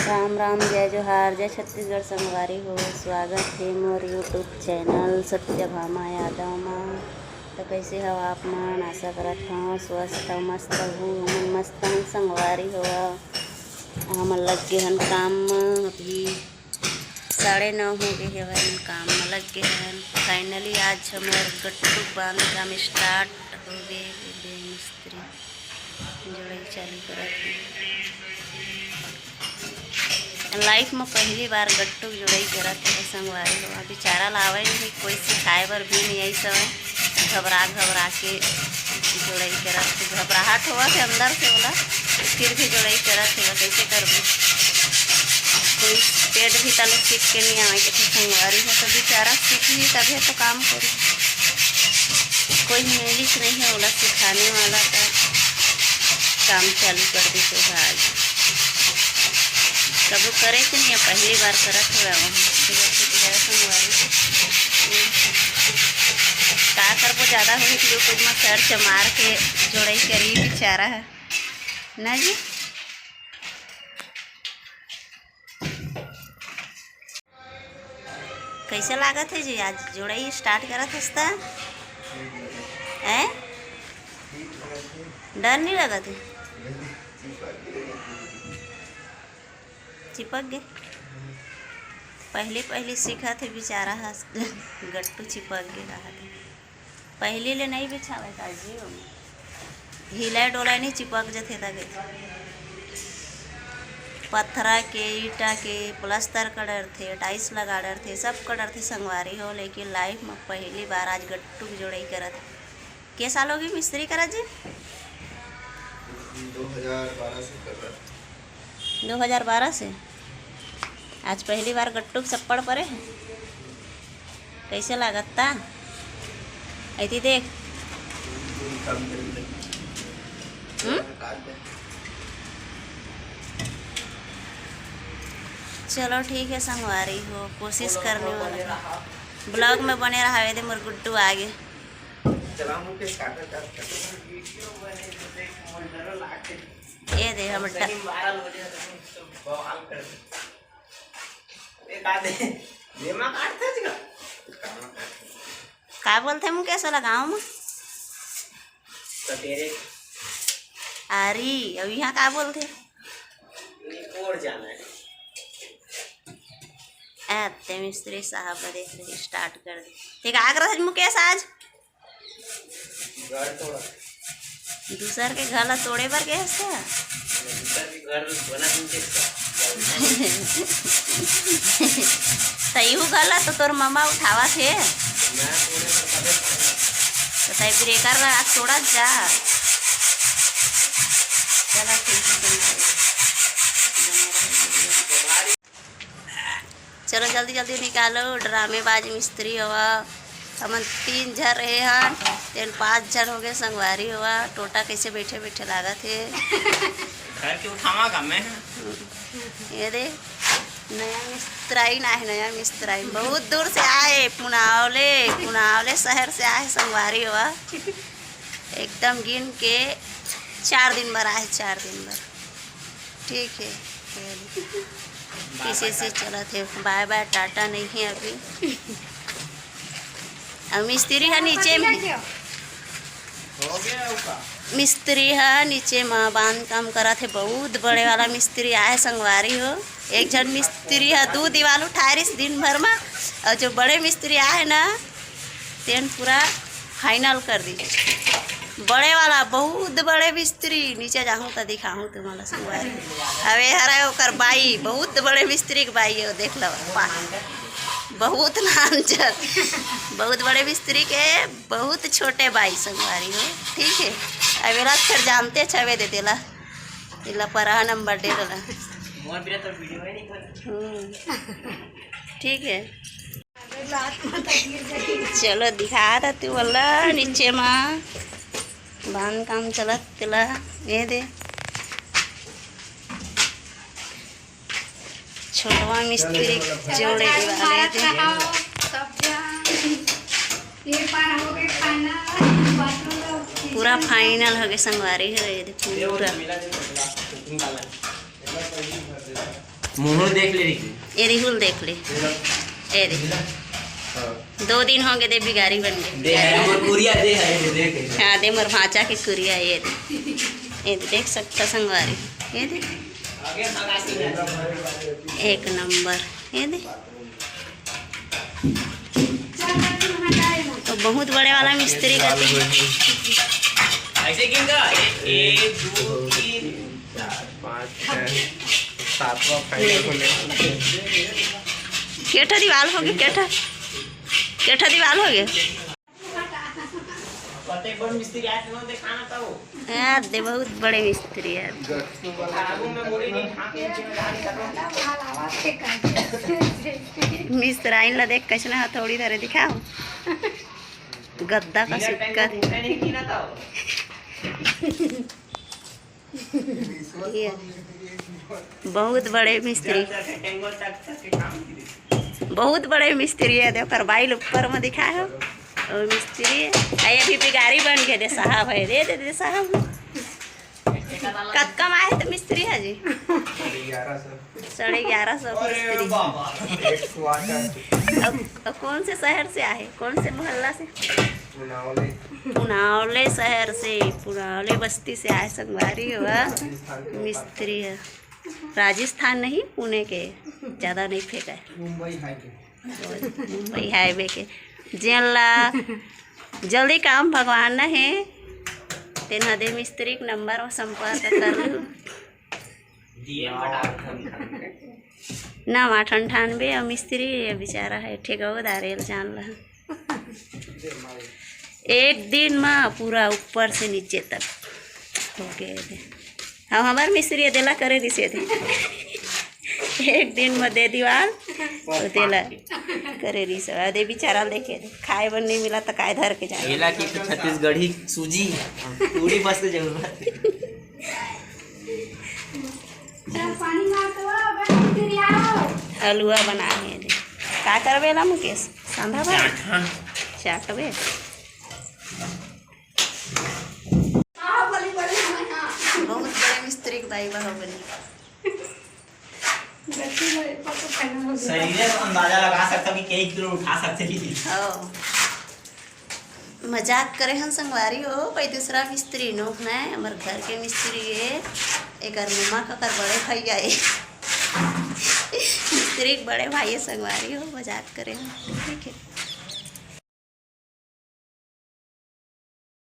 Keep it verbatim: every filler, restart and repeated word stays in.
राम राम, जय जोहार, जय छत्तीसगढ़ संगवारी हो। स्वागत हे मोर YouTube चैनल सत्यभामा यादव मा। तो कैसे हो आप मन? आशा करत हव स्वस्थ हो, मस्त हो। हमन मस्त हन संगवारी हो। हमन लग गे हन काम म। अभी साढ़े नौ हो गे हवय, हमन काम म लग गे हन। Finally आज हमर गट्टू बांध काम start हो गे। ये दे मिस्त्री जोड़ई चालू करत हे। Life म पहली बार गट्टू जोड़ई करत हे संगवारी हो। अभी चारा लावे नहीं, कोई सिखाए बर भी नहीं आई सवय। घबरा घबरा के जोड़ई करत हे, घबराहट होवत हे अंदर से ओला, फिर भी जोड़ई करत हे। कैसे करबो? कोई पेट भी तले सीख के नहीं आवे के संगवारी हो, तो बेचारा सीखही तभे तो काम करी। कोई मिलिस नहीं हे ओला सिखाने वाला, का काम चालू कर दिस हे आज। कभू करे के नहीं हे, पहली बार करत हवय। वहाँ का करबो, ज्यादा होही तो YouTube में search मार के जोड़ई करी बेचारा हे ना जी। कैसे लागत हे जी, आज जोड़ई start करत हस त? हैं? डर नहीं लगत हे? चिपक गे। पहली पहली सीखत हे बेचारा ह, गट्टू चिपक गे कहत हे। पहली ले नहीं बिछावे का जी, ओमे हिलाय डोलाय नहीं, चिपक जथे त कहिथे। पथरा के, ईटा के प्लास्टर कर डरथे, tiles लगा डरथे, सब कर डरथे संगवारी हो, लेकिन life म पहली बार आज गट्टू के जोड़ई करत हे। के साल होगे मिस्त्री करा जी? दो हज़ार बारह से कर रहा। दो हज़ार बारह से? आज पहली बार गट्टू के चप्पड़ परे हे। कैसे लागत ता? ऐती देख। हम्म? चलो ठीक है संगवारी हो, कोशिश करने वाला है। Vlog में बने रहा, ये दे मोर गुड्डू आगे। चला मुकेश काका का video बने तो देख, मोर डरो लागे। ये दे हम ड- सही viral हो जाए तो बवाल कर दे। एक आधे जेमा काटथे जी का। का बोलथे मुकेश वाला गाँव में? सपेरे। अरे, अब यहाँ का बोलथे? ये और जाना है। ए, ते मिस्त्री साहब ला देख ले, start कर दे। ते का करत हस मुकेश आज? घर तोड़ा। दूसर के घर ला तोड़े बर गे हस का? दूसर के घर बना दीजिए इसका। त इहू घर ला तो तोर ममा उठावत हे। मैं तोड़े बर कबे पानी। त तई breaker लगा के तोड़त जा। चला ठीक हे, तुम्हारे। चलो जल्दी जल्दी निकालो, ड्रामेबाज मिस्त्री होवा। हमन तीन झन रहे हन, तेन पाँच झन हो गए संगवारी होवा। टोटा कैसे बैठे बैठे लागत हे। घर के उठावा का मैं? ये दे, नया मिस्त्राइन आहे, नया मिस्त्राइन बहुत दूर से आए, पुनावले, पुनावले शहर से आए संगवारी होवा। एकदम गिन के चार दिन बर आए, चार दिन बर। ठीक है, किसी से चलत हे, bye bye, टाटा नहीं है अभी। अब मिस्त्री ह नीचे में, मिस्त्री ह नीचे म बांध काम करत हे। बहुत बड़े वाला मिस्त्री आए संगवारी हो। एक झन मिस्त्री ह दू दीवाल उठाए रिस दिन भर म, और जो बड़े मिस्त्री आए ना, तेन पूरा final कर दी। बड़े वाला, बहुत बड़े मिस्त्री, नीचे जाहूँ त दिखाहूँ तुमन ला संगवारी। अबे हरे ओकर बाई, बहुत बड़े मिस्त्री के बाई हे, देख लो। पा-, बहुत नानचन, बहुत बड़े मिस्त्री के बहुत छोटे बाई संगवारी हो, ठीक है। अब एला तो फिर जानते छवे दे देला, एला परहा नंबर दे देला। हम्म, ठीक है। चलो दिखा रहा तू वाला नीचे मा बांध काम चलत तेला, ये दे। छोटवा मिस्त्री जोड़े वाले दे। पूरा final हो गए संगवारी हो, ये दे पूरा। मुंह देख ले रही। ये रिहुल देख ले। ये दे। हाँ। दो दिन हो गए दे बिगारी बन गए। दे है, मोर कुरिया दे है, ये देख। हाँ, दे मोर भांचा के कुरिया, ये दे। ये दे, देख सकता संगवारी, ये दे। एक नंबर, ये दे। तो बहुत बड़े वाला मिस्त्री करते हैं। ऐसे गिन का? एक, एक, दो, तीन, चार, पाँच, छः, सातवाँ final होने वाला है। केठा दीवाल हो गया, केठा, केठा दीवाल हो गया। कते बड़ मिस्त्री आए थे, उन्होंने दिखाना था वो। यार दे, बहुत बड़े मिस्त्री है। आगू में मुड़ी नहीं, ढाके नीचे में गाड़ी का। मिस्त्राइन ला देख, कैसना हथौड़ी धरे, दिखाओ। गद्दा का बिना सिक्का। टाइम को भूखे नहीं गिना था वो। ये बहुत बड़े मिस्त्री, बहुत बड़े मिस्त्री है। देखो, बाइल ऊपर में दिखाए हो, वो मिस्त्री है। आ, ये भी बिगारी बन गए दे साहब है, दे दे, दे साहब। कतका में आए तो मिस्त्री है जी? साढ़े ग्यारह सौ। साढ़े ग्यारह सौ अरे मिस्त्री। बाबा। अब, अब कौन से शहर से आए, कौन से मोहल्ला से? पुनावले। पुनावले शहर से, पुनावले बस्ती से आए संगवारी हो। राजस्थान के मिस्त्री है। राजस्थान नहीं, पुणे के, ज़्यादा नहीं फेंका है। मुंबई हाईवे। मुंबई हाईवे के। जेन ला जल्दी काम भगवान न हे, तेन ह दे मिस्त्री के नंबर में संपर्क कर लू। नाम आठ अंठानबे, अउ मिस्त्री ये बेचारा है, ठेकौदार एल जान ला। एक दिन में पूरा ऊपर से नीचे तक हो गए थे। अब हमार मिस्त्री ये देला करे दिसे थे। एक दिन में दे दीवाल, तो देला करे दिसे। अदे बेचारा देखे थे, खाए बर नहीं मिला तो काय धर के जाए। एला की तो छत्तीसगढ़ी सूजी पूरी बस जरूरत है। चल, पानी मार तो, अगर गिरियाओ। हलवा बना है दे। का करबे ला मुकेश? सांधा बा? चाट, हाँ। चाटबे? हाँ, बोली, बोली, हाँ, हाँ। बहुत बड़े मिस्त्री के दाई बाहुबली। गलती में एको तो final हो गया। शरीर से अंदाजा लगा सकता कि कई किलो उठा सकते ही। हाँ। मजाक करे हन संगवारी हो, कोई दूसरा मिस्त्री नोक नय, हमर घर के मिस्त्री ये, एकर ममा ककर बड़े भैया ये। मिस्त्री के बड़े भाई ये संगवारी हो, मजाक करे हन, ठीक है।